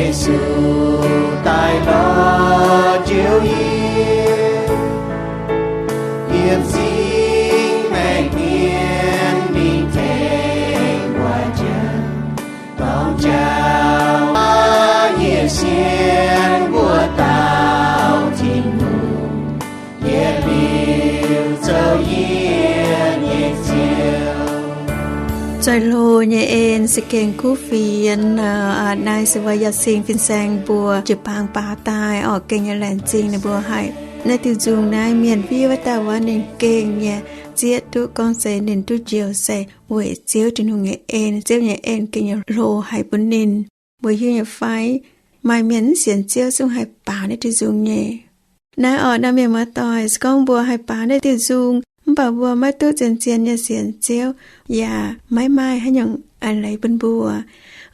Yesu daaih lorz Njoux yie, yiem m'zing maengc mienh mingh tengx mbuo jangx, dorng jauv yie sienx mbuo dauh Tin-Hungh, yietc liuz zoux yie nyei Ziouv. Zoih hlo nyei en se gengh kuv fienx. Naaiv se wuov yaac cing fin-saeng mbuo jiu-baang baaux daaih orqc, gengh nyei laengz zingh ninh mbuo haih. Naaiv diuh nzung naaiv mienh fiev wuov dauh wuov ninh gengh nyei zieqv duqv gorngv se ninh duqv njoux se weic Ziouv Tin-Hungh nyei en, Ziouv nyei en gengh nyei hlo haic bun ninh. Mbuo hiuv nyei fai? Maaih mienh mv sienx Ziouv zungv haih baaux naaiv diuh nzung nyei. Naaiv orqc, naaiv mienh muoz-doic, se gorngv mbuo haih baaux naaiv diuh nzung, mv baac mbuo maiv duqv zien-zien nyei sienx Ziouv, yaac maiv maaih haaix nyungc a'hneiv bun mbuo.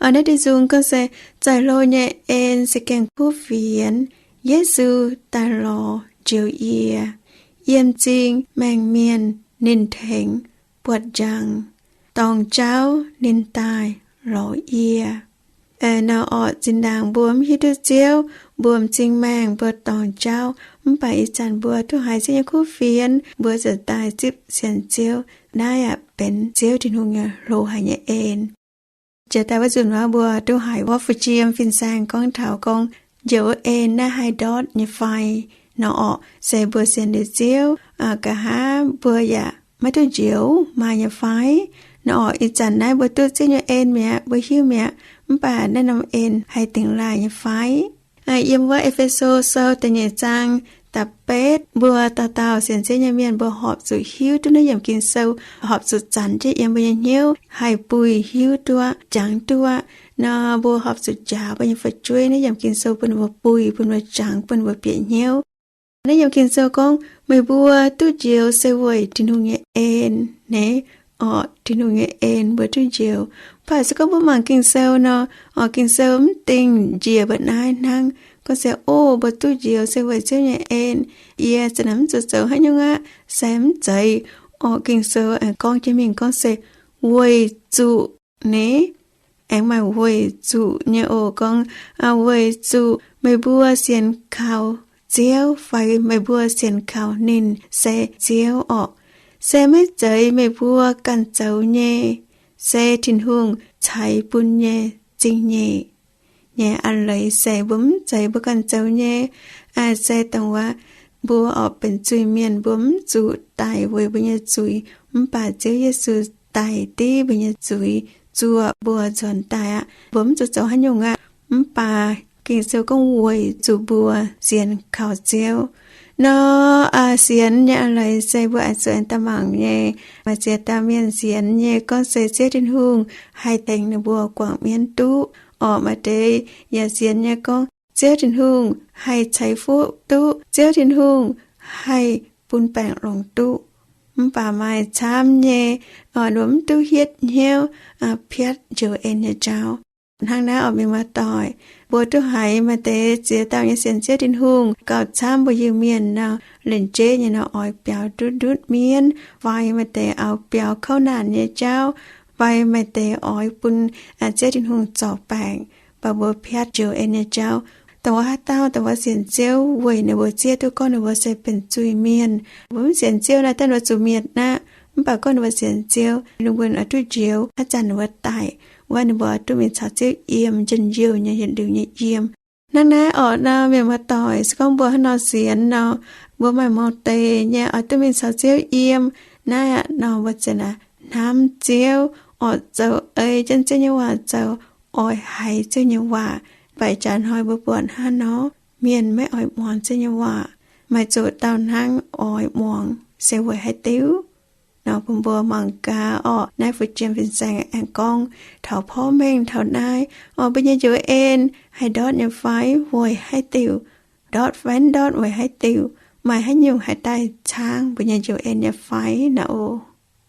Orqc, naaiv diuh nzung gorngv se zoih hlo nyei en se gengh kuv fienx. Yesu daaih lorz njoux yie, yiem m'zing maengc mienh ninh tengx buatc njang, dorng jauv ninh daaih lorz yie. Naaiv orqc, zinh ndaangc mbuo mv hiuv duqv Ziouv, mbuo m'zing maengh mbuo dorng jauv, mv baac ih zanc mbuo duqv haiz Ziouv nyei kuv fienx, mbuo ziouc daaih zipv sienx Ziouv. Naaiv yaac benx Ziouv Tin-Hungh nyei hlo haic nyei en. Jiex daaih wuov nzunc wuov mbuo duqv haiz wuov fu-jiem fin-saeng gorngv taux gorngv njoux en naaiv haih ndortv nyei fai nor orqc, se mbuo sienx liuz Ziouv, nqa'haav mbuo yaac maiv duqv njoux maaih nyei fai nor orqc. Ih zanc naaiv mbuo duqv Ziouv nyei en mi'aqv, mbuo hiuv mi'aqv, mv baac naaiv norm en haih dingx laaih nyei fai? Yiem wuov E^fe^so Sou da'nyeic zaang da'betv, mbuo dauh dauh sienx Ziouv nyei mienh mbuo horpc zuqc hiuv duqv naaiv yiemc Ging-Sou, horpc zuqc zanc jienv yiem mbuo nyei hnyouv haih buih hiuv duqv, jangx duqv nor, mbuo horpc zuqc njaaux mbuo nyei fu'jueiv naaiv yiemc Ging-Sou bun mbuo buih, bun mbuo jangx, bun mbuo bieqc hnyouv. Naaiv yiemc Ging-Sou gorngv, meih mbuo duqv njoux se weic Tin-Hungh nyei en. Naaiv orqc, Tin-Hungh nyei en mbuo duqv njoux. Mv baac se gorngv mbuo mangc Ging-Sou nor, orqc, Ging-Sou mv dingh njiec mbuo naaiv hnangv. Gorngv se, o, mbuo duqv njoux se weic Ziouv nyei en. Yie za'naaic mv zuqc zoux haaix nyungc aqv, se mv zeiz. Orqc, Ging-Sou aengx gorngv jienv mingh gorngv se weic zuqc, naaiv aengx maaih weic zuqc nyei oc. Gorngv, weic zuqc meih mbuo sienx kaux Ziouv, fai meih mbuo sienx kaux ninh se Ziouv orqc. Se maiv zeiz meih mbuo ganh zoux nyei, se Tin-Hungh ceix bun nyei zingh nyeic. Nyei a'hneiv se mbuo mv zeiz mbuo ganh zoux nyei, se dongh wuov mbuo orqc benx zuiz-mienh, mbuo mv zuqc daic weic mbuo nyei zuiz, mv baac Ziouv Yesu daic div mbuo nyei zuiz, zuoqc mbuo nzuonx daaih aqv. Mbuo mv zuqc zoux haaix nyungc aqv, mv baac Ging-Sou gorngv weic zuqc mbuo sienx kaux Ziouv. Nor, sienx nyei a'hneiv se mbuo oix zuqc aengx daaih mangc nyei. Maaih ziex dauh mienh sienx nyei gorngv se Ziouv Tin-Hungh haih tengx ninh mbuo guangc mienv duqv. Orqc, maaih deix yaac sienx nyei gorngv Ziouv Tin-Hungh haih ceix fuqv duqv, Ziouv Tin-Hungh haih bun baengc longc duqv. Mv baac maaih camv nyei, orqc, ninh mbuo mv duqv hietv hnyouv piatv njoux en nyei jauv. Hnangv naaiv orqc, mienh muoz-doic, mbuo duqv haiz maaih deix ziex dauh nyei sienx Ziouv Tin-Hungh gauh camv mbuo Iu-Mienh nor, lengc jeiv nyei nor oix biaux ndutv ndutv mienv, fai maaih deix oix biaux kouv naanc nyei jauv, fai maaih deix oix bun Ziouv Tin-Hungh zorc baengc, mv baac mbuo piatv njoux en nyei jauv. Dongh wuov haaix dauh, dongh wuov sienx Ziouv weic ninh mbuo zieqv duqv gorngv ninh mbuo se benx zuiz-mienh. Mbuo mv sienx Ziouv naaiv, daaih ninh mbuo zuqc mietc aqv. Mv baac gorngv ninh mbuo sienx Ziouv, ninh mbuo oix duqv njoux, haaix zanc ninh mbuo daic, wuov ninh mbuo duqv mingh caux Ziouv yiem njien-youh nyei, yietc liuz nyei yiem. Hnangv naaiv orqc nor, mienh muoz-doic, se gorngv mbuo hnangv nor sienx nor, mbuo maaih mouz deix nyei oix duqv mingh caux Ziouv yiem. Naaiv aqv nor mbuo ziouc hnamv Ziouv, orqc, zoux ei jienv Ziouv nyei waac zoux, oix haiz Ziouv nyei waac. Mv baac jaax hnoi mbuo buatc hnangv nor, mienh maiv oix muangx Ziouv nyei waac. Maaih zoqc dauh hnangv oix muangx se weic haaix diuc? Nor bun mbuo mangc gaax orqc, naaiv fu-jiem fin-saeng aengx gorngv taux porv mengh taux naaiv orqc, mbuo nyei njoux en haih ndortv nyei fai, weic haaix diuc? Ndortv fai mv ndortv weic haaix diuc? Maaih haaix nyungc haih daaih caangv mbuo nyei njoux en nyei fai nor oc.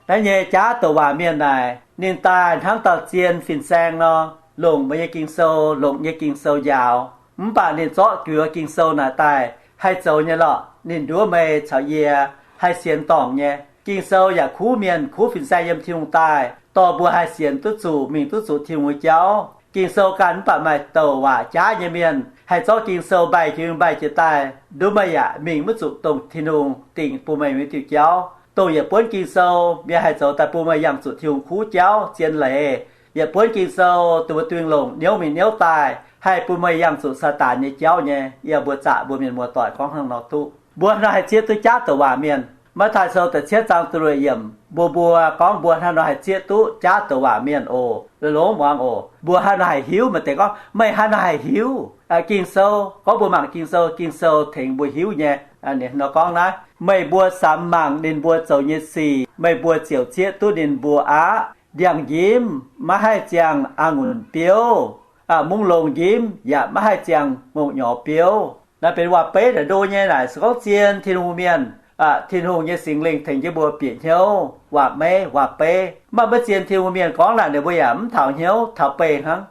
Naaiv nyei jaav douc waac mienh naaic, ninh daaih hnangv dauh zien fin-saeng nor, longc mbuo nyei Ging-Sou, longc nyei Ging-Sou njaaux. Mv baac ninh zorqv juoz Ging-Sou naaic daaih haih zoux nyei lorqc, ninh nduov meih caux yie haih sienx dorngc nyei. Ging-Sou yaac kuv mienh, kuv fin-saeng yiem Tin-Hungh daaih, dorh mbuo haih sienx duqv zuqc, mingh duqv zuqc Tin-Hungh nyei jauv. Ging-Sou ganh mv baac maaih douc waac jaav nyei mienh haih zorqv Ging-Sou mbaih jienv mingh mbaih jiex daaih, nduov meih yaac mingh maiv zuqc dongh Tin-Hungh dingc bun meih nyei diuh jauv. Dongh yietc buonv Ging-Sou mienh haih zoux daaih bun meih yangh zuqc Tin-Hungh kuv jauv zien leiz. Yietc buonv Ging-Sou dongh mbuo dunh longc niouv mingh niouv daaih haih bun meih yangh zuqc Saadaan nyei jauv nyei. Yie mbuo zaqc mbuo mienh muoz-doic gorngv hnangv nor duqv. Mbuo hnangv nor haih zieqv duqv jaav douc waac mienh. Matv^taai Sou da'cietv zaang da'luoqc yiemc, mbuo, mbuo gorngv mbuo hnangv nor haih zieqv duqv jaav douc waac mienh oc. Longx muangx oc. Mbuo hnangv nor haih hiuv. Maaih deix gorngv, meih hnangv nor haih hiuv. Ging-Sou gorngv mbuo mangc Ging-Sou, Ging-Sou tengx mbuo hiuv nyei. Nor gorngv naaiv, meih mbuo samx mangc ninh mbuo zoux nyei sic, meih mbuo ziouc zieqv duqv ninh mbuo aqv. Ndiangx-njimv maiv haih ziangh a'ngunc biouv, mungv longh njimv yaac maiv haih ziangh ngongh nyorx biouv. Naaiv benx waac-beiv naaic ndo nyei naaic se gorngv zien Tin-Hungh mienh, Tin-Hungh nyei Singx Lingh tengx jienv mbuo bieqc hnyouv waac-meiv waac-beiv. Mv baac maiv zien Tin-Hungh mienh gorngv naaic ninh mbuo yaac mv taux hnyouv taux beih hnangv.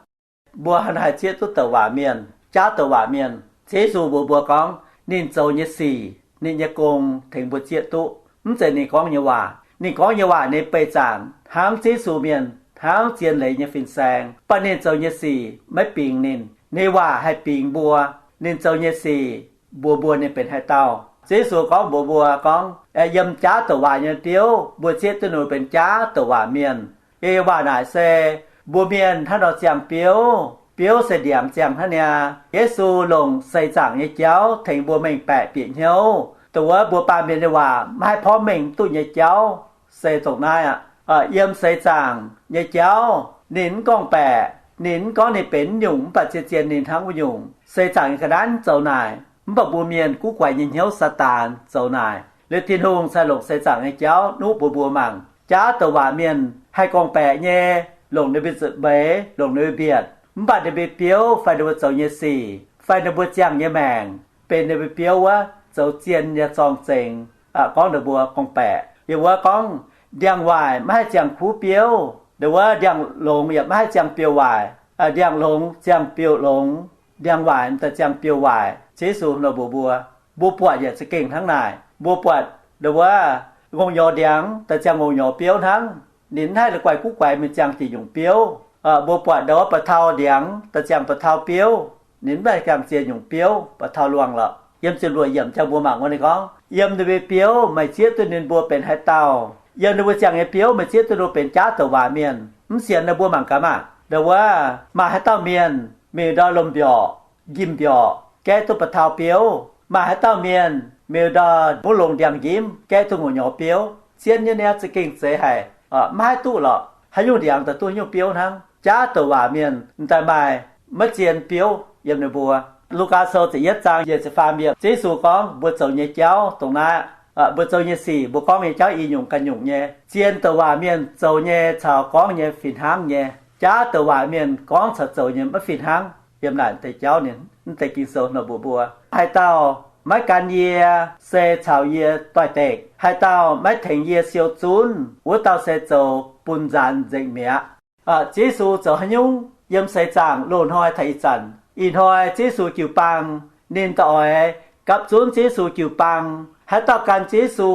Mbuo hnangv nor haih zieqv duqv douc waac mienh, jaav douc waac mienh. Ziouv Yesu mbuox mbuo gorngv ninh zoux nyei sic, ninh nyei gong tengx mbuo zieqv duqv. Mv zeiz ninh gorngv nyei waac. Ninh gorngv nyei waac ninh beih zaangc hnangv Ziouv Yesu mienh, hnangv zien leiz nyei fin-saeng. Mv baac ninh zoux nyei sic maiv bingx ninh. Ninh waac haih bingx mbuo. Ninh zoux nyei sic mbuox mbuo ninh benx haaix dauh. Ziouv Yesu gorngv mbuox mbuo gorngv, yiem jaav douc waac nyei biouv mbuo zieqv duqv ninh benx jaav douc waac mienh. Yie waac naaic se mbuo mienh hnangv nor ziangh biouv. Biouv se ndiangx ziangh hnangv niaa. Yesu longc seix zaangc nyei jauv tengx mbuo mengh baeqc bieqc hnyouv. Dongh wuov mbuo baamh mienh nyei waac maiv haih porv mengh duqv nyei jauv se dongh naaiv aqv. Yiem seix zaangc nyei jauv ninh mv gorngv-baeqc, ninh mv gorngv ninh benx nyungc mv baac zien-zien ninh hnangv wuov nyungc. Seix zaangc nyei ga'naaiv zoux naaic, mv baac mbuo mienh guv guaix nyei hnyouv Saadaan zoux naaic. Liuz Tin-Hungh cingx longc seix zaangc nyei jauv nuqv mbuox mbuo mangc. Jaav douc waac mienh haih gorngv-baeqc nyei, longc ninh mbuo nzuih mbeix, longc ninh mbuo mbietc, mv baac ninh mbuo biouv fai ninh mbuo zoux nyei sic fai ninh mbuo ziangh nyei maengc benx ninh mbuo biouv wuov zoux zien nyei zorng-zengx, gorngv ninh mbuo gorngv-baeqc. Yiem wuov gorngv ndiangx-waaic maiv haih ziangh kuv biouv, ndongc wuov ndiangx-longx yaac maiv haih ziangh biouv-waaic. Ndiangx-longx ziangh biouv-longx, ndiangx-waaic m'daaih ziangh biouv-waaic. Ziouv Yesu nor mbuox mbuo, mbuo buatc yaac za'gengh hnangv naaic. Mbuo buatc ndongc wuov ngongh nyorx ndiangx daaih ziangh ngongh nyorx biouv hnangv. Ninh mv haih la'guaih guv guaix mingh ziangh jiex nyungc biouv. Mbuo buatc ndongc wuov ba'tau ndiangx daaih ziangh ba'tau biouv, ninh mv haih ziangh ziex nyungc biouv, ba'tau luangh lorqc. Yiem ziepc luoqc yiemc jangx mbuo mangc wuov ninh gorngv, yiem ninh mbuo biouv meih zieqv duqv ninh mbuo benx haaix dauh. Yiem ninh mbuo ziangh nyei biouv meih zieqv duqv ninh mbuo benx jaav douc waac mienh. Mv sienx nor mbuo mangc gaax maah! Ndongc wuov maaih haaix dauh mienh mingh ndau lomh mbiorqc, njimv mbiorqc, gaeqv duqv ba'tau biouv? Maaih haaix dauh mienh mingh ndau mungv longx ndiangx-njimv, gaeqv duqv ngongh nyorx biouv? Zien nyei niaa, za'gengh zeiz haic. Maiv haih duqv lorqc. Haaix nyungc ndiangx daaih duqv haaix nyungc biouv hnangv. Jaav douc waac mienh m'daaih maaih maiv zien biouv yiem ninh mbuo. Lugaa Sou ziepc yietv zaang nyic ziepc faam yiemc, Ziouv Yesu gorngv mbuo zoux nyei jauv dongh naaiv, mbuo zoux nyei sic, mbuo gorngv nyei jauv i nyungc ganh nyungc nyei. Zien douc waac mienh zoux nyei caux gorngv nyei fih hnangv nyei. Jaav douc waac mienh gorngv caux zoux nyei maiv fih hnangv. Yiem naaic deix jauv ninh, mv deix Ging-Sou nor mbuox mbuo, haaix dauh maiv gan yie se caux yie doix-dekc. Haaix dauh maiv tengx yie siou zunv, wuov dauh se zoux bun nzaanx nzengc mi'aqv. Ziouv Yesu zoux haaix nyungc yiem seix zaangc loz-hnoi taux ih zanc? Ih hnoi Ziouv Yesu jiu-baang, ninh da'oix gapv zunv Ziouv Yesu jiu-baang. Haaix dauh gan Ziouv Yesu,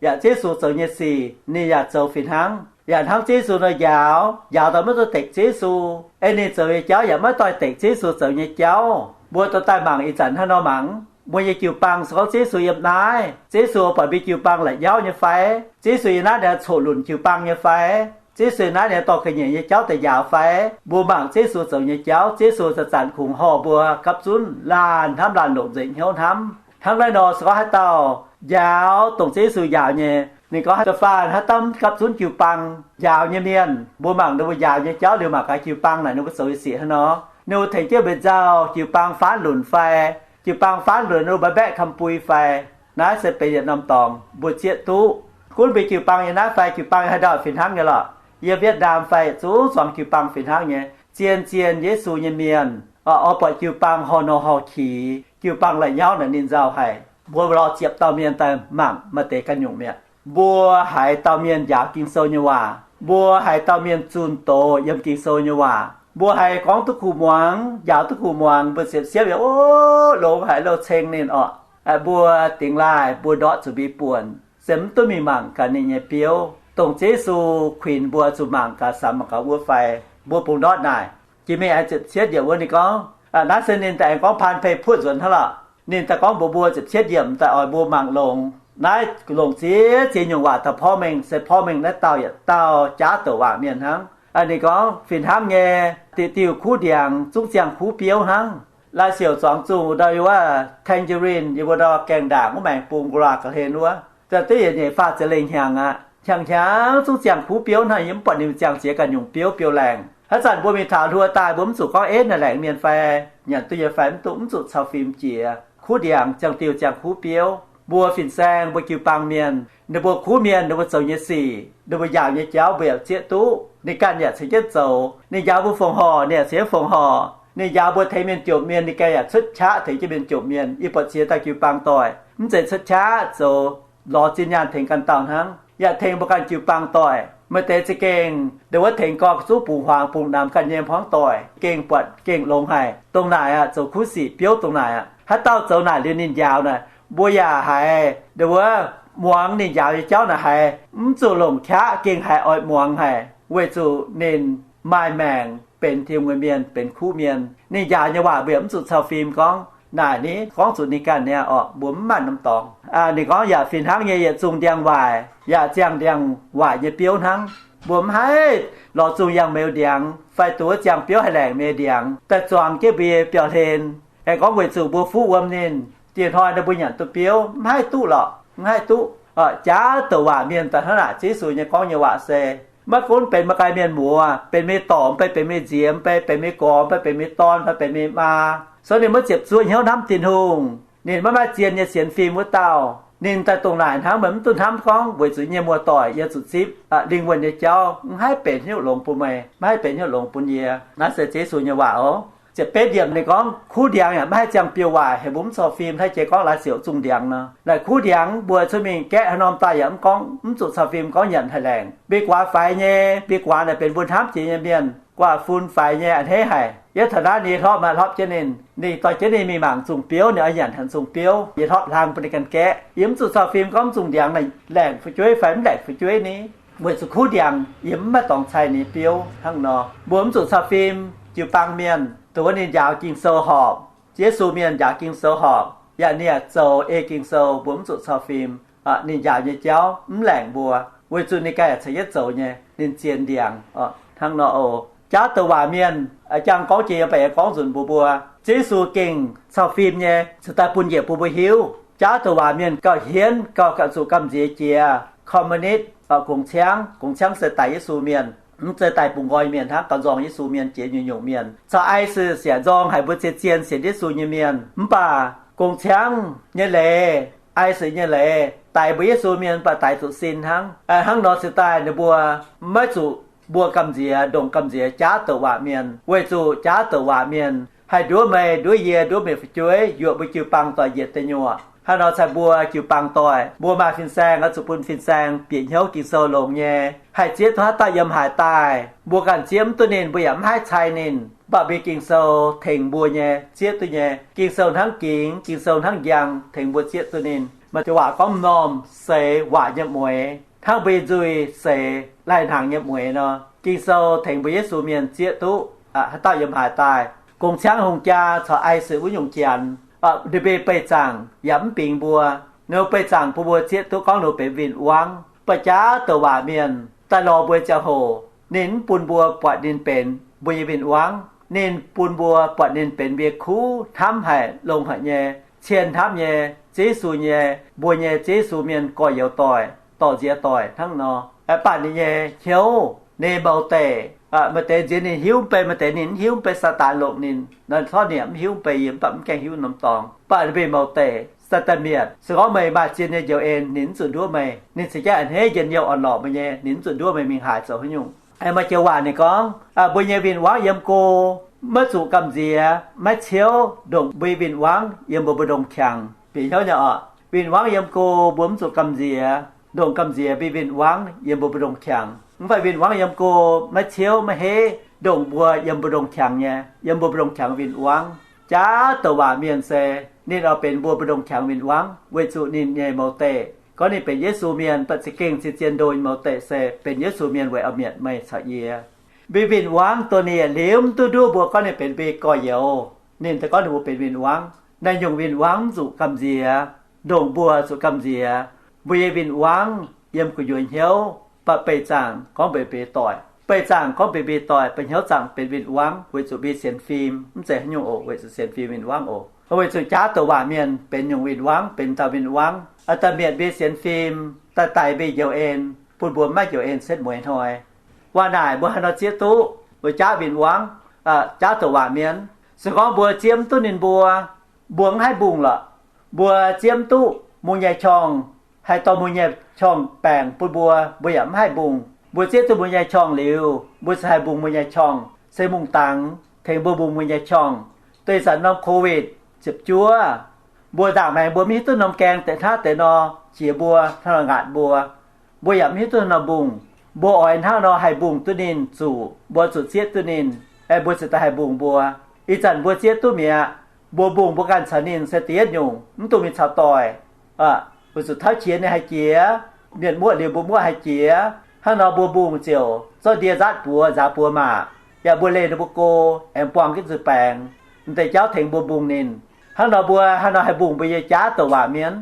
yaac Ziouv Yesu zoux nyei sic, ninh yaac zoux fih hnangv. Yaac hnangv Ziouv Yesu nor njaaux, njaaux daaih maiv doix-dekc Ziouv Yesu, ei ninh zoux nyei jauv yaac maiv doix-dekc Ziouv Yesu zoux nyei jauv. Mbuo dorh daaih mangc ih zanc hnangv nor mangc, mbuo nyei jiu-baang se gorngv Ziouv Yesu yiem naaiv, Ziouv Yesu buatc mbuo jiu-baang la'nyauv nyei fai? Ziouv Yesu yiem naaiv ninh coqv lunc jiu-baang nyei fai? Ziouv Yesu yiem naaiv ninh dorh ga'nyiec nyei jauv daaih njaaux fai? Mbuo mangc Ziouv Yesu zoux nyei jauv, Ziouv Yesu zanc-zanc kungx horh mbuo gapv zunv laanh hnamv laanh longc nzengc hnyouv hnamv. Hnangv naaiv nor se gorngv haaix dauh njaaux dongh Ziouv Yesu njaaux nyei, ninh gorngv, da'faanh haaix dauh mv gapv zunv jiu-baang njaaux nyei mienh, mbuo mangc ninh mbuo njaaux nyei jauv liuz mangc gaax jiu-baang naaic ninh mbuo zoux nyei sic hnangv nor. Ninh mbuo tengx jienv mbuo nzauh, jiu-baang faanv lunc fai? Jiu-baang faanv lunc ninh mbuo mbaeqv mbaeqv kamx-bui fai? Naaiv se benx yietc norm dorngx mbuo zieqv duqv. Gunv mbuo jiu-baang yiem naaiv fai jiu-baang haaix ndau fih hnangv nyei lorqc. Yiem Vietnam fai zuqc zuangx jiu-baang fih hnangv nyei. Zien-zien Yesu nyei mienh, oix buatc jiu-baang horh nor horh qiex, jiu-baang la'nyauv naaic ninh nzauh haic. Mbuo lorz ziepc dauh mienh daaih mangc maaih deix ganh nyungc mi'aqv. Mbuo haaix dauh mienh njaaux Ging-Sou nyei waac? Mbuo haaix dauh mienh zunh doz yiem Ging-Sou nyei waac? Mbuo haiz gorngv duqv kuh muangx, njaaux duqv kuh muangx, mbuo ziepc siepv yaac, o, longx haic, louh ceng ninh orqc. Mbuo dingx laaih mbuo ndortv zuqc mbi buonc, se mv duqv mingh mangc gaax ninh nyei biouv, dongh Ziouv Yesu kuinx mbuo zuqc mangc gaax, samx mangc gaax wuov fai? Mbuo bungx ndortv naaic. Jiex mingh aengx ziepc cietv yiemc wuov ninh gorngv, naaiv se ninh daaih aengx gorngv paan pei puoqv nzuonx hnangv lorqc. Ninh daaih gorngv mbuox mbuo ziepc cietv yiemc daaih oix mbuo mangc longx. Naaiv longc ziex ziex nyungc waac daaih porv mengh, se porv mengh naaiv dauh yietc dauh jaav douc waac mienh hnangv. Ninh gorngv fih hnangv nyei, diuh diuh kuv ndiangx zungv ziangh kuv biouv hnangv. Lai siouc zuangx zungh ndau wuov tangerine yie mbuo ndau gaengh ndaangc wuov maengx bung nqa'hlen wuov, za'gengh yietc nyeic faah ziepc lengh hnyangx aqv, hnyangx-hnyangx zungv ziangh kuv biouv hnangv, yie mv buatc ninh ziangh ziex ganh nyungc biouv biouv laengh. Haaix zanc mbuo mingh taux hluo daaih mbuo mv zuqc gorngv, Eix, naaiv laengz mienh fai nyanc duqv nyei fai mv duqv, mv zuqc cau fim jiex. Kuv ndiangx ziangh diuh ziangh kuv biouv. Mbuo fin-saeng, mbuo jiu-baang mienh, ninh mbuo kuv mienh, ninh mbuo zoux nyei sic, ninh mbuo njaaux nyei jauv mbuo yaac zieqv duqv. Ninh ganh yaac ceix jienv zoux. Ninh njaaux mbuo fongc horc, ninh yaac ceix jienv fongc horc. Ninh njaaux mbuo tengx mienh jomc mienh, ninh ganh yaac cuotv qaqv tengx jienv mienh jomc mienh. Yie buatc ziex dauh jiu-baang doic mv zeiz cuotv qaqv zoux lorz zinh nyaanh tengx ganh dauh hnangv, yaac tengx mbuo ganh jiu-baang doic. Maaih deix za'gengh ndau wuov tengx gorx zuqv bungx huaangx bungx namx ganh nyei hmuangv doic, gengh buatc gengh longx haic. Dongh naaic aqv, zoux kuv sic biouv dongh naaic aqv. Haaix dauh zoux naaic liuz ninh njaaux naaic, mbuo yaac haiz ndau wuov muangx ninh njaaux nyei jauv naaic haiz mv zuqc longc qaqv, gengh haiz oix muangx haic, weic zuqc ninh maaih maengc benx Tin-Hungh nyei mienh, benx kuv mienh. Ninh njaaux nyei waac mbuo yaac mv zuqc cau fim gorngv, naaic ni gorngv zuqc ninh ganh niaa orqc, mbuo mv maaih norm dorngx. Ninh gorngv yaac fih hnangv nyei, yietc zungh ndiangx-waaic yaac ziangh ndiangx-waaic nyei biouv hnangv. Mbuo mv haih lorz zungh yangh meuz ndiangx fai duqv ziangh biouv haih laengc mienh ndiangx daaih zuangx jienv mbuo nyei biauv-hlen. Aengx gorngv weic zuqc mbuo fuqv wuom ninh, dieh hnoi nor mbuo nyanc duqv biouv, mv haih duqv lorqc, mv haih duqv. Jaax douc waac mienh daaih hnangv naaic, Ziouv Yesu nyei gorngv nyei waac se, maiv gunv benx maaih gai mienh muoz, benx meih dorc mv bei, benx meih nziex mv bei, benx meih gorx mv bei, benx meih dorn fai benx meih maa, se ninh maiv ziepc zuoqv hnyouv hnamv Tin-Hungh, ninh maiv maaih zien nyei sienx fim wuov dauh. Ninh daaih dongh naaic hnangv, meih mv duqv hnamv gorngv weic zuqc yie nyei muoz-doic yie zuqc zipv lingh wuonh nyei jauv, mv haih benx hnyouv longx bun meih, maiv haih benx hnyouv longx bun yie. Naaiv se Ziouv Yesu nyei waac oc. Ziepc betv yiemc ninh gorngv, kuv ndiangx yaac maiv haih ziangh biouv-waaic, heuc mbuo mv cau fim. Hnangv jiex gorngv laaix siouc zungh ndiangx nor, naaic kuv ndiangx mbuo cuotv mingh gaeqv haaix norm daaih yaac mv gorngv, mv zuqc cau fim gorngv nyanc haih laengc. Mbiv guaax faix nyei, mbiv guaax naaic benx mbuo hnamv jiex nyei mienh, guaax fun faix nyei a'hneiv haic. Yiem taux naaiv ninh hlopv maaih hlopv jienv ninh, ninh dorh jienv ninh mingh mangc zungh biouv, ninh oix nyanc hnangv zungh biouv, yie hlopv hlang bun ninh ganh gaeqv. Yie mv zuqc cau fim gorngv zungh ndiangx naaic laengc fu'jueiv fai mv laengc fu'jueiv ni, weic zuqc kuv ndiangx yie mv maaih dorngx cai ninh biouv hnangv nor. Mbuo mv zuqc cau fim jiu-baang mienh, dongh wuov ninh njaaux Ging-Sou horpc, Yesu mienh njaaux Ging-Sou horpc, yaac ninh yaac zoux ei Ging-Sou, mbuo mv zuqc cau fim. Ninh njaaux nyei jauv mv laengc mbuo, weic zuqc ninh ganh yaac ceix jienv zoux nyei, ninh zien ndiangx. Hnangv nor oc. Jaav douc waac mienh, jang gorngv jiex yie mbaeqc gorngv nzunc mbuox mbuo, Ziouv Yesu gengh cau fim nyei, cingx daaih bun njiec bun mbuo hiuv. Jaav douc waac mienh gauh hienv, gauh, gauh zuqc gamh nziex jiex communist, gongx ciangv. Gongx ciangv se daic Yesu mienh, mv zeiz daic bungx nqoi mienh hnangv, gauh nzorng Yesu mienh jiex nyungc-nyungc mienh. Caux ISIS yaac nzorng haic mbuo zien-zien sienx Yesu nyei mienh. Mv baac gongx ciangv nyei leiz, ISIS nyei leiz daix mbuo Yesu mienh mv baac daix zuqc sin hnangv. Hnangv nor cingx daaih ninh mbuo maiv zuqc mbuo gamh nziex, ndongc gamh nziex jaav douc waac mienh, weic zuqc jaav douc waac mienh haih nduov meih, nduov yie, nduov meih fu'jueiv, yuoqc mbuo jiu-baang doic njiec deic nyuoqc. Hnangv nor caux mbuo jiu-baang doic, mbuo maaih fin-saeng oix zuqc bun fin-saeng bieqc hnyouv Ging-Sou longx nyei, haih zieqv duqv haaix dauh yiem haaix daaih. Mbuo ganh zieqv mv duqv ninh, mbuo yaac mv haih cai ninh, mv baac mbuo Ging-Sou tengx mbuo nyei zieqv duqv nyei. Ging-Sou hnangv gingx, Ging-Sou hnangv njang, tengx mbuo zieqv duqv ninh. Maaih joux waac gorngv, m'normh seix waac nyei mueix, hnangv mbuo nyei nzuih seix lai-hnaangx nyei mueix nor. Ging-Sou tengx mbuo Yesu mienh zieqv duqv haaix dauh yiem haaix daaih. Gongx ciangv hungh jaa caux ISIS wuov nyungc janx, ninh mbuo beih zaangc yaac mv bingx mbuo. Ninh mbuo beih zaangc bun mbuo zieqv duqv gorngv ninh mbuo benx win-wangv. Mv baac jaav douc waac mienh daaih lorz mbuo ziangh hoc, ninh mv bun mbuo buatc ninh benx mbuo nyei win-wangv. Ninh bun mbuo buatc ninh benx mbuo nyei kuv, hnamv haic, longx haic nyei, cien hnamv nyei, Ziouv Yesu nyei, mbuo nyei Ziouv Yesu mienh gorx-youz doic, dorh nziex doic hnangv nor. Mv baac ninh nyei hnyouv, ninh mouz deic, maaih deix nziex ninh hiuv mv bei, maaih deix ninh mv hiuv mv bei, Saadaan longc ninh, nor corc ninh mv hiuv mv bei, yie mv baac mv gaengh hiuv norm dorngx. Mv baac ninh mbuo mouz deic, Saadaan mietc. Se gorngv meih maaih zien nyei njoux en, ninh mv zuqc nduov meih. Ninh ceix jienv a'hneiv njien-youh orn-lorqc meih nyei, ninh mv zuqc nduov meih mingh haaix zoux haaix nyungc. Maaih joux waac ninh gorngv, mbuo nyei win-wangv yiem go, maiv zuqc gamh nziex, maiv ciouv ndongc mbuo win-wangv yiem mbuo mbu'ndongx qangx. Bieqc hnyouv nyei oc. Win-wangv yiem go mbuo mv zuqc gamh nziex, ndongc gamh nziex mbuo win-wangv yiem mbuo mbu'ndongx qangx. Mv baac win-wangv yiem go maiv ciouv maiv heiv ndongc mbuo yiem mbu'ndongx qangx nyei, yiem mbuo mbu'ndongx qangx win-wangv. Jaax douc waac mienh se ninh oix benx mbuo mbu'ndongx qangx win-wangv weic zuqc ninh nyei mouz deic. Gorngv ninh benx Yesu mienh, mv baac za'gengh zien-zien ndo nyei mouz deic se benx Yesu mienh weic oix mietc meih caux yie. Mbuo win-wangv dongh ninh yietc liuz mv duqv nduov mbuo gorngv ninh benx mbuo gorx-youz. Ninh daaih gorngv ninh mbuo benx win-wangv. Naaiv nyungc win-wangv zuqc gamh nziex, ndongc mbuo zuqc gamh nziex. Mbuo nyei win-wangv yiem gu'nyuoz hnyouv, baac beih zaangc gorngv mbuo benx doic. Beih zaangc gorngv mbuo benx doic, ba'hnyouv zaangc benx win-wangv weic zuqc mbuo sienx fim. Mv zeiz haaix nyungc oc, weic zuqc sienx fim win-wangv oc. Weic zuqc jaav douc waac mienh benx nyungc win-wangv, benx dauh win-wangv. Aa, daaih mietc mbuo sienx fim, daaih daix mbuo njoux en, bun mbuo maiv njoux en setv mueiz hnoi. Waac naaic mbuo haaix nor zieqv duqv? Mbuo jaav win-wangv, jaav douc waac mienh. Se gorngv mbuo zieqv mv duqv ninh mbuo, mbuo mv haih mbungh lorqc. Mbuo zieqv mv duqv mbuo nyei qorngh, haih dorh mbuo nyei qorngh baengc bun mbuo, mbuo yaac mv haih mbungh. Mbuo zieqv duqv mbuo nyei qorngh liuz, mbuo se haih mbungh mbuo nyei qorngh, se mungh dangx tengx mbuo mbungh mbuo nyei qorngh. Deix zanc norm COVID ziepc juov, mbuo ndaangc maengx mbuo mv hiuv duqv norm gaeng deix hnangv deix nor jiex mbuo, hnangv nor ngaatc mbuo. Mbuo yaac mv hiuv duqv hnangv nor mbungh. Mbuo oix hnangv nor haih mbungh duqv ninh zuqc, mbuo zuqc zieqv duqv ninh, aengx mbuo ziouc daaih haih mbungh mbuo. Ih zanc mbuo zieqv duqv mi'aqv, mbuo mbungh mbuo ganh caux ninh se da'yietv nyungc, mv dungx mingh caux doic. Weic zuqc tauv qiex ninh haih jiex, mienh muoqv liuz mbuo muoqv haih jiex. Hnangv nor mbuo mbungh ziouc zorqv ndie nzaatv buoz nzaaux buoz maac, yaac mbuo leih ninh mbuo go, aengx buangh jienv nzuih baengx, m'deix jauv tengx mbuo mbungh ninh. Hnangv nor mbuo haaix nor haih mbungh mbuo nyei jaav douc waac mienh?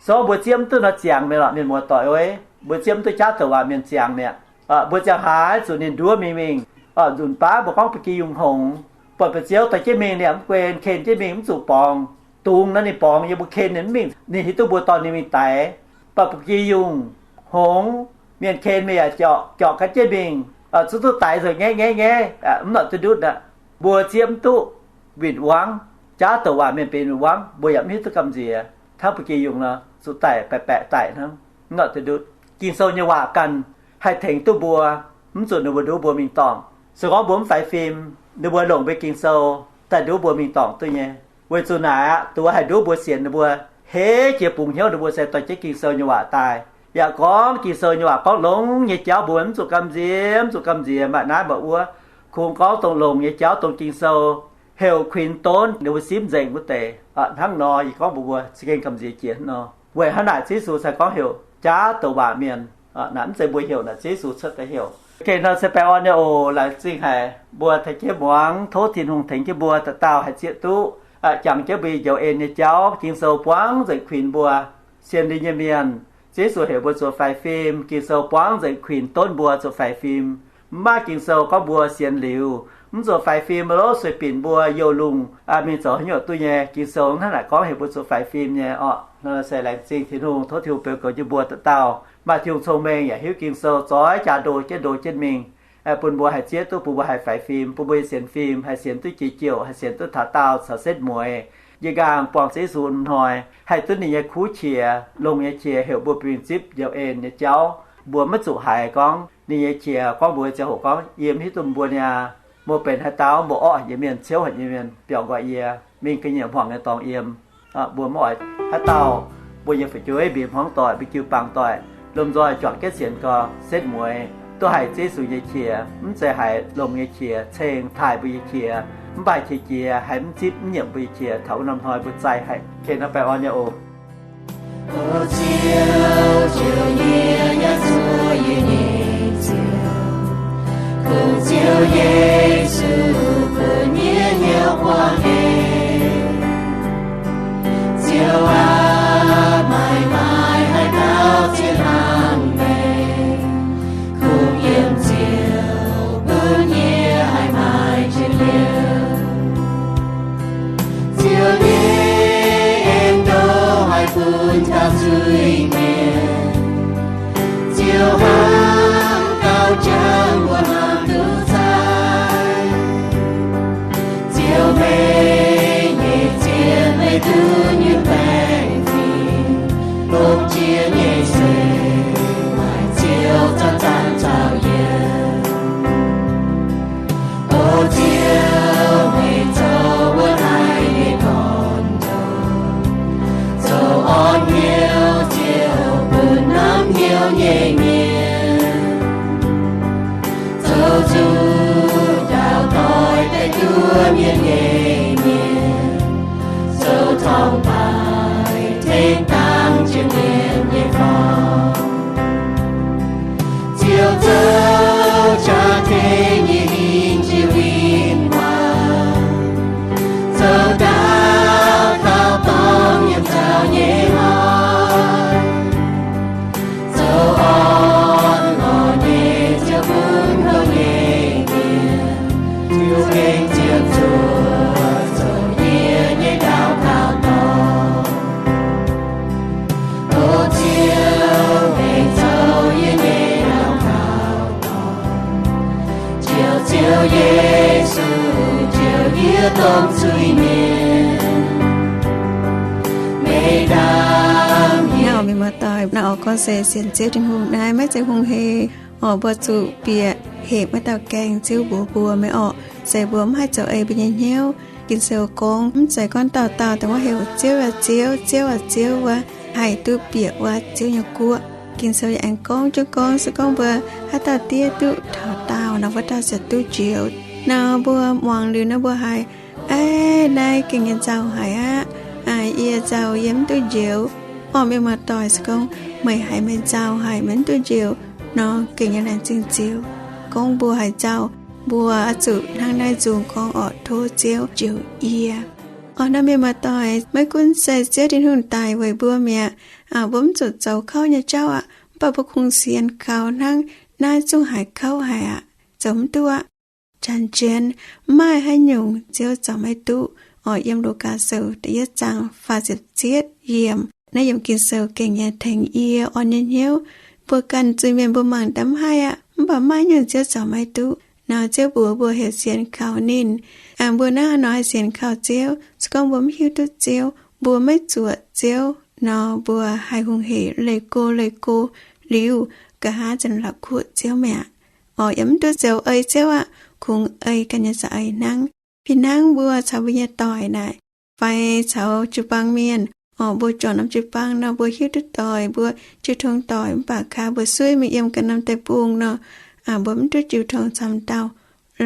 Se gorngv mbuo zieqv mv duqv nor ziangx mi'aqv lorqc, mienh muoz-doic oi. Mbuo zieqv mv duqv jaav douc waac mienh ziangx mi'aqv. Mbuo ziangh haaix zuqc ninh nduov mingh mingh. Nzunc baav mbuo gorngv ba'gi yungh hngongx, buatc ba'ziouv dorh jienv mingh ninh yaac mv guen, ken jienv mingh mv zuqc borngz. Dungx nor ninh borngz yie mbuo ken ninh mv mingh, ninh hiuv duqv mbuo dorh ninh mingh daix. Mv baac ba'gi yungh hngongx, mienh ken mingh yaac jorqc, jorqc ga'jienv mingh, zuqc duqv daix nzunc nyaiv nyaiv nyaiv, mv nor duqv ndutv aqv. Mbuo zieqv mv duqv win-wangv, jaav douc waac mienh benx win-wangv, mbuo yaac mv hiuv duqv gamh nziex. Hnangv ba'gi yungh nor zuqc daic baeqc baeqc daic hnangv, mv nor duqv ndutv. Ging-Sou nyei waac ganh haih tengx duqv mbuo, mv zuqc ninh mbuo nduov mbuo mingh dorngc. Se gorngv mbuo mv faix fim, ninh mbuo longc mbuo Ging-Sou daaih nduov mbuo mingh dorngc duqv nyei. Weic zuqc naaic aqv, duqv haih nduov mbuo sienx ninh mbuo, heix jiex bungx hnyouv ninh mbuo se dorh jienv Ging-Sou nyei waac daaih. Yaac gorngv Ging-Sou nyei waac gorngv longx nyei jauv mbuo mv zuqc gamh nziex, mv zuqc gamh nziex maaih naaiv maaih wuov. Kungx gorngv dongh longx nyei jauv dongh Ging-Sou heuc kuinx donv ninh mbuo simv nzengc wuov deix. Hnangv nor yie gorngv mbuox mbuo za'gengh gamh nziex jiex nor. Weic hnangv naaic Ziouv Yesu cingx gorngv heuc jaav douc waac mienh. Naaic mv zeiz mbuo heuc, naaic Ziouv Yesu cuotv daaih heuc. Gengh nor se baengh orn nyei oc. Laengz zingh haic mbuo tengx jienv muangx, tov Tin-Hungh tengx jienv mbuo dauh dauh haih zieqv duqv, jangx jienv mbuo njoux en nyei jauv. Ging-Sou buangv nzengc kuinx mbuo sienx ninh nyei mienh. Ziouv Yesu heuc mbuo zuqc faix fim. Ging-Sou buangv nzengc kuinx donv mbuo zuqc faix fim. Mv baac Ging-Sou gorngv mbuo sienx liuz mv zuqc faix fim, lov sueih binc mbuo youh lungh mingh zoux haaix nyungc duqv nyei. Ging-Sou hnangv naaic gorngv heuc mbuo zuqc faix fim nyei orqc. Nor se laengz zingh Tin-Hungh, tov Tin-Hungh beu goux jienv mbuo dauh dauh maaih Tin-Hungh cong-mengh yaac hiuv Ging-Sou, zoix jaa ndo jienv ndo jienv mingh, bun mbuo haih zieqv duqv, bun mbuo haih faix fim, bun mbuo nyei sienx fim haih sienx duqv jiex jouc, haih sienx duqv taux daauh caux setv mueiz. Yie nqaang buangh Ziouv Yesu hnoi haih duqv ninh nyei kuv qiex, longx nyei qiex heuc mbuo bun mingh zipv njoux en nyei jauv. Mbuo maiv zuqc haiz gorngv ninh nyei qiex gorngv mbuox ziangh hoc gorngv, yie mv hiuv duqv mbuo niaa. Mbuo benx haaix dauh, mbuo orqv haic nyei mienh, ciouv haic nyei mienh, biaux nqoi yie, mingh ga'nyiec hmuangx nyei dorngx yiem. Mbuo mv oix haaix dauh mbuo nyei fu'jueiv mbiez hmuangv doic, mbuo jiu-baang doic, lomh nzoih juangc jienv sienx gau, setv mueiz duqv haiz Ziouv Yesu nyei qiex, mv zeiz haiz longx nyei qiex ceng taaih mbuo nyei qiex, mv baac qiex jiez haiz mv zipv mv nyiemc mbuo nyei qiex. Taux wuov norm hnoi mbuo zaih haic. Ken nor baengh orn nyei oc. O Ziouv, Ziouv yie yaac zuov yie nyei Ziouv, kungx Ziouv Yesu bun yie hnyouv buangh hec. Ziouv aac, maaih maaih haaix dauh zieqv hnaangx meih, kungx yiem Ziouv bun yie haih maaih njien-youh. Ziouv nyei en ndoh haih bun taux zuiz-mienh. Ziouv hnangv gauh jangx mbuo hnamv duqv cai. Gengh ziouc zuov zoux yie nyei daux gaux dorngx. O Ziouv, meih zoux yie nyei daux gaux dorngx, Ziouv, Ziouv Yesu, njoux yie dongh zuiz-mienh. Meih ndaam yie. Naaiv oix mienh muoz-doic, naaiv oix gorngv se sienx Ziouv Tin-Hungh naaiv maiv zeiz hungh hec. Oix mbuo zuqc bieqc hepc wuov dauh gaengh Ziouv mbuox mbuo, meih orqc, se mbuo mv haih zoux ei mbuo nyei hnyouv. Ging-Sou gorngv, mv zeiz gorngv dauh dauh dongh wuov heuc Ziouv aac Ziouv, Ziouv aac Ziouv wuov haih duqv bieqc wuov Ziouv nyei guoqv. Ging-Sou yaac aengx gorngv jienv gorngv, se gorngv mbuo haaix dauh diev duqv taux daauh nor, wuov dauh ziouc duqv njoux. Nor mbuo muangx liuz nor mbuo haiz, aav, naaiv gengh nyei nzauh haic aqv. Yie nzauh yie mv duqv njoux. Orqc, mienh muoz-doic, se gorngv meih haiz meih nzauh haic meih mv duqv njoux nor, gengh nyei laengz zingh Ziouv. Gorngv mbuo haiz nzauh, mbuo oix zuqc hnangv naaiv nzung gorngv orqc, tov Ziouv njoux yie. Orqc, naaiv mienh muoz-doic, maiv gunv se Ziouv Tin-Hungh daic weic mbuo mi'aqv. Mbuo mv zuqc zoux kouv nyei jauv aqv, mv baac mbuo kungx sienx kaux hnangv naaiv zungv haiz kouv haic aqv, zoux mv duqv aqv. Janx-jienx mv maaih haaix nyungc Ziouv zoux maiv duqv. Orqc, yiem Lugaa Sou da'yietv zaang faah ziepc cietv yiemc, naaiv yiemc Ging-Sou gengh nyei tengx yie orn nyei hnyouv. Mbuo ganh zuiz-mienh mbuo mangc daaih mv haih aqv, mv baac maaih nyungc Ziouv zoux maiv duqv. Nor Ziouv mbuox mbuo heuc sienx kaux ninh. Mbuo naaiv hnoi haih sienx kaux Ziouv, se gorngv mbuo mv hiuv duqv Ziouv, mbuo maiv zuoqc Ziouv nor, mbuo haih hungh hec leih go leih go liuz, nqa'haav ziouc la'kuqv Ziouv mi'aqv. Orqc, yaac mv duqv zoux ei Ziouv aqv, kungx ei ganh nyei za'eix hnangv. Fih hnangv mbuo caux mbuo nyei doic naaic, fai caux jiu-baang mienh, orqc, mbuo juangc norm jiu-baang nor, mbuo hiuv duqv doic, mbuo jiu tong doic, mv baac kaax mbuo suiv mingh yiem ganh norm deic-bung nor, mbuo mv duqv jiu tong camv dauh.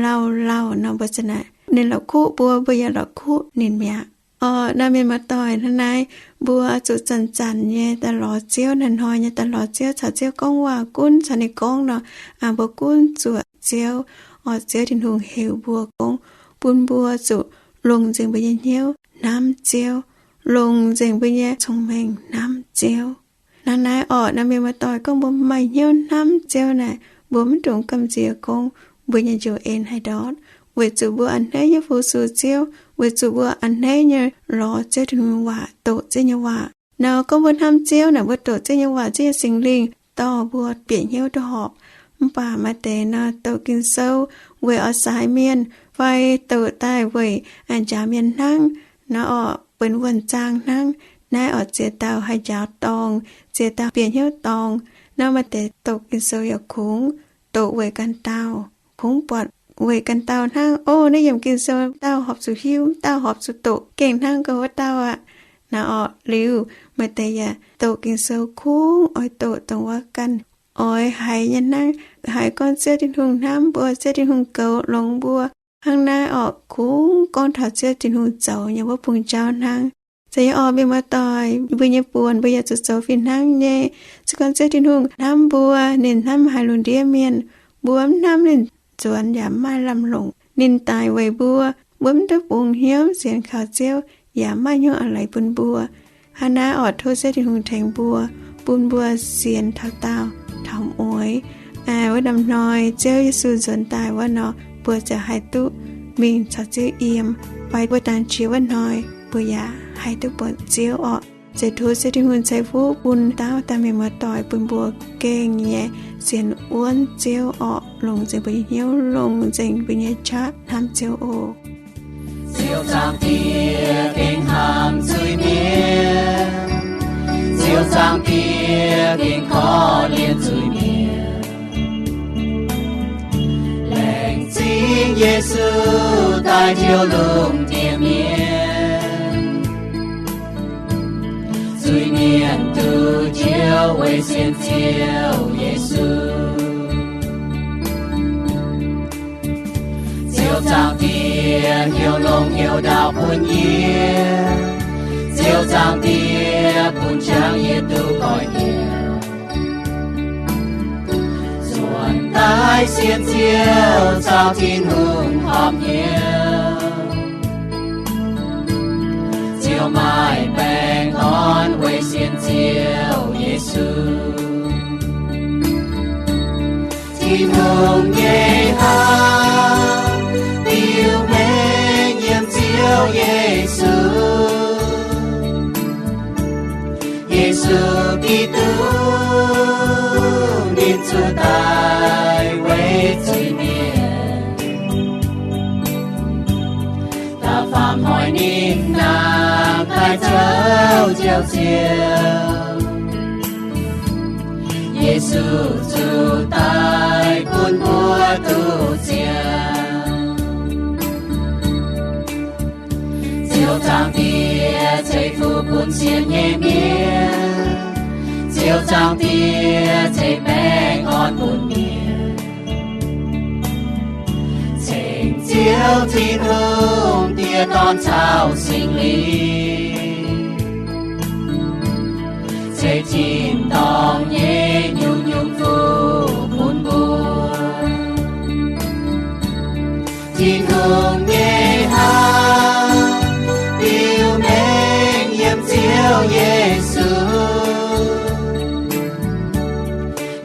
Lauh lauh nor mbuo za'naaic ninh la'kuqv mbuo, mbuo yaac la'kuqv ninh mi'aqv. Orqc, naaiv mienh muoz-doic, hnangv naaiv mbuo zuqc zanc-zanc nyei daaih lorz Ziouv, hnoi-hnoi nyei daaih lorz Ziouv, caux Ziouv gorngv waac, gunv caux ninh gorngv nor, mbuo gunv zuoqc Ziouv. Orqc, Ziouv Tin-Hungh heuc mbuo gorngv bun mbuo zuqc longc nzengc mbuo nyei hnyouv hnamv Ziouv, longc nzengc mbuo nyei cong-mengh hnamv Ziouv. Hnangv naaiv orqc, naaiv mienh muoz-doic, gorngv mbuo maaih hnyouv hnamv Ziouv naaic, mbuo mv dungx gamh nziex gorngv mbuo nyei njoux en haih ndortv, weic zuqc mbuo a'hneiv nyei fu-sux Ziouv, weic zuqc mbuo a'hneiv nyei lorz Ziouv Tin-Hungh waac, doqc Ziouv nyei waac. Nor gorngv mbuo hnamv Ziouv naaic, mbuo doqc Ziouv nyei waac, Ziouv nyei Singx Lingh dorh mbuo bieqc hnyouv duqv horpc. Mv baac maaih deix nor doqc Ging-Sou weic oix saaix mienh, fai doqc daaih weic njaaux mienh hnangv. Nor orqc, benx wuonh zaang hnangv. Naaiv orqc, ziex dauh haih njaaux dorngh, ziex dauh bieqc hnyouv dorngh. Nor maaih deix doqc Ging-Sou yaac kungx doqc weic ganh dauh, kungx buatc weic ganh dauh hnangv. O, naaiv yiemc Ging-Sou dauh horpc zuqc hiuv, dauh horpc zuqc doqc gengh hnangv gorngv wuov dauh aqv. Nor orqc, liuz maaih deix yaac doqc Ging-Sou kungx oix doqc dongh wuov ganh oix haiz nyei hnangv, haiz gorngv Ziouv Tin-Hungh hnamv mbuo, Ziouv Tin-Hungh goux longx mbuo. Hnangv naaiv orqc, kungx gorngv taux Ziouv Tin-Hungh zoux nyei wuov bung jauv hnangv. Zeiz nyei orqc, mienh muoz-doic, mbuo nyei buonc mbuo yaac zuqc zoux fih hnangv nyei. Se gorngv Ziouv Tin-Hungh hnamv mbuo, ninh hnamv haaix lungh ndiev mienh, mbuo mv hnamv ninh, nzuonx yaac mv maaih lamh longc. Ninh daic weic mbuo, mbuo mv duqv bungx hnyouv sienx kaux Ziouv, yaac mv maaih hnyouv a'hneiv bun mbuo. Hnangv naaiv orqc, tov Ziouv Tin-Hungh tengx mbuo, bun mbuo sienx taux daauh taux mueiz. Wuov norm hnoi Ziouv Yesu nzuonx daaih wuov nor, mbuo ziouc haih duqv mingh caux Ziouv yiem, fai mbuo dangx jiex wuov hnoi mbuo yaac haih duqv buatc Ziouv orqc. Ziouc tov Ziouv Tin-Hungh ceix fuqv bun dauh dauh mienh muoz-doic, bun mbuo gengh nyei sienx wuonv Ziouv orqc, longc nzengc mbuo nyei hnyouv, longc nzengc mbuo nyei qaqv hnamv Ziouv oc. Ziouv Zaangc Diex gengh hnamv zuiz-mienh, Ziouv Zaangc Diex gengh korv-lienh zuiz-mienh. Laengz zingh Yesu daaih njoux lungh ndiev mienh. Zuiz-mienh duqv njoux weic sienx Ziouv Yesu. Ziouv Zaangc Diex hnyouv longx hnyouv ndaauv bun yie. Ziouv Zaangc Diex bun jangx yie duqv goiv njoux. Nzuonx daaih sienx Ziouv caux Tin-Hungh horpc hnyouv. Ziouv maaih baengh orn weic sienx Ziouv Yesu. Tin-Hungh nyei hnamv diuc Faam hnoi ninh nangh daaih zoux njoux ziouc, Yesu zuqc daaih bun mbuo duqv ziangh. Ziouv Zaangc Diex ceix fuqv bun sienx nyei mienh. Ziouv Zaangc Diex ceix baengh orn bun mienh. Ceng Ziouv Tin-Hungh, Diex, Dorn caux Singx Lingh, ceix tin-dorngh nyei nyungc-nyungc fuqv bun mbuo. Tin-Hungh nyei hnamv biux mengh yiem Ziouv Yesu.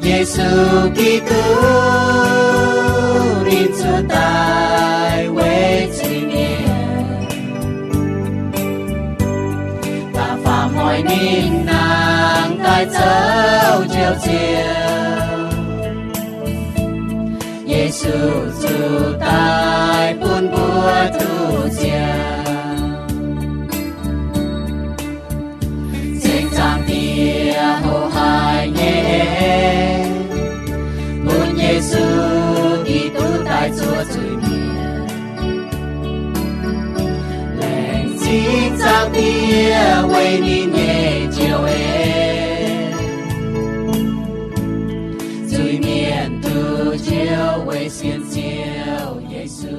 Yesu Giduc ninh zuqc daaih weic zuiz-mienh. Da'faam hnoi ninh nangh daaih zoux njoux ziouc, Yesu zuqc daaih bun mbuo duqv ziangh. Ceng Zaangc Diex hoqc haic nyei, bun Yesu Giduc daaih zuov zuiz-mienh. Laengz zingh Zaangc Diex weic ninh nyei njoux en, zuiz-mienh duqv njoux weic sienx Ziouv Yesu.